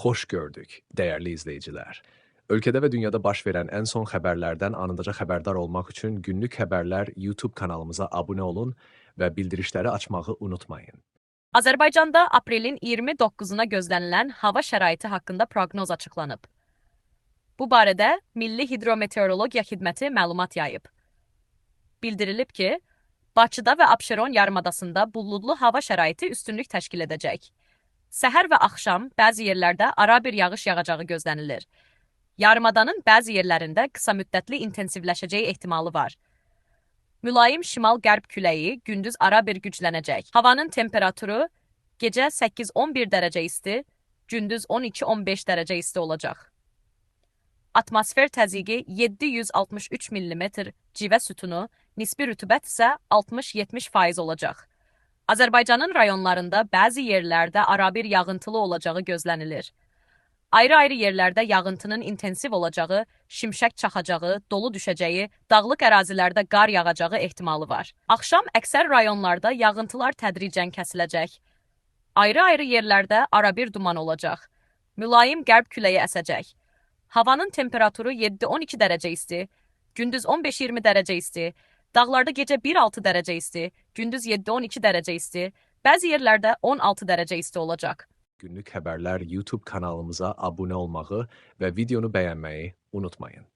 Xoş gördük, dəyərli izləyicilər. Ölkədə və dünyada baş verən ən son xəbərlərdən anındaca xəbərdar olmaq üçün Günlük Xəbərlər YouTube kanalımıza abunə olun və bildirişləri açmağı unutmayın. Azərbaycanda aprelin 29-una gözlənilən hava şəraiti haqqında proqnoz açıqlanıb. Bu barədə Milli Hidrometeorologiya Xidməti məlumat yayıb. Bildirilib ki, Bakıda və Abşeron yarımadasında buludlu hava şəraiti üstünlük təşkil edəcək. Səhər və axşam bəzi yerlərdə arabir yağış yağacağı gözlənilir. Yarımadanın bəzi yerlərində qısa müddətli intensivləşəcəyi ehtimalı var. Mülayim şimal-qərb küləyi gündüz arabir güclənəcək. Havanın temperaturu gecə 8-11 dərəcə isti, gündüz 12-15 dərəcə isti olacaq. Atmosfer təzyiqi 763 mm civə sütunu, nisbi rütubət isə 60-70% olacaq. Azərbaycanın rayonlarında bəzi yerlərdə arabir yağıntılı olacağı gözlənilir. Ayrı-ayrı yerlərdə yağıntının intensiv olacağı, şimşək çaxacağı, dolu düşəcəyi, dağlıq ərazilərdə qar yağacağı ehtimalı var. Axşam əksər rayonlarda yağıntılar tədricən kəsiləcək. Ayrı-ayrı yerlərdə arabir duman olacaq. Mülayim qərb küləyi əsəcək. Havanın temperaturu 7-12 dərəcə isti, gündüz 15-20 dərəcə isti, dağlarda gecə 1-6 dərəcə isti, gündüz 7-12 dərəcə isti, bəzi yerlərdə 16 dərəcə isti olacaq. Günlük Xəbərlər YouTube kanalımıza abunə olmağı və videonu bəyənməyi unutmayın.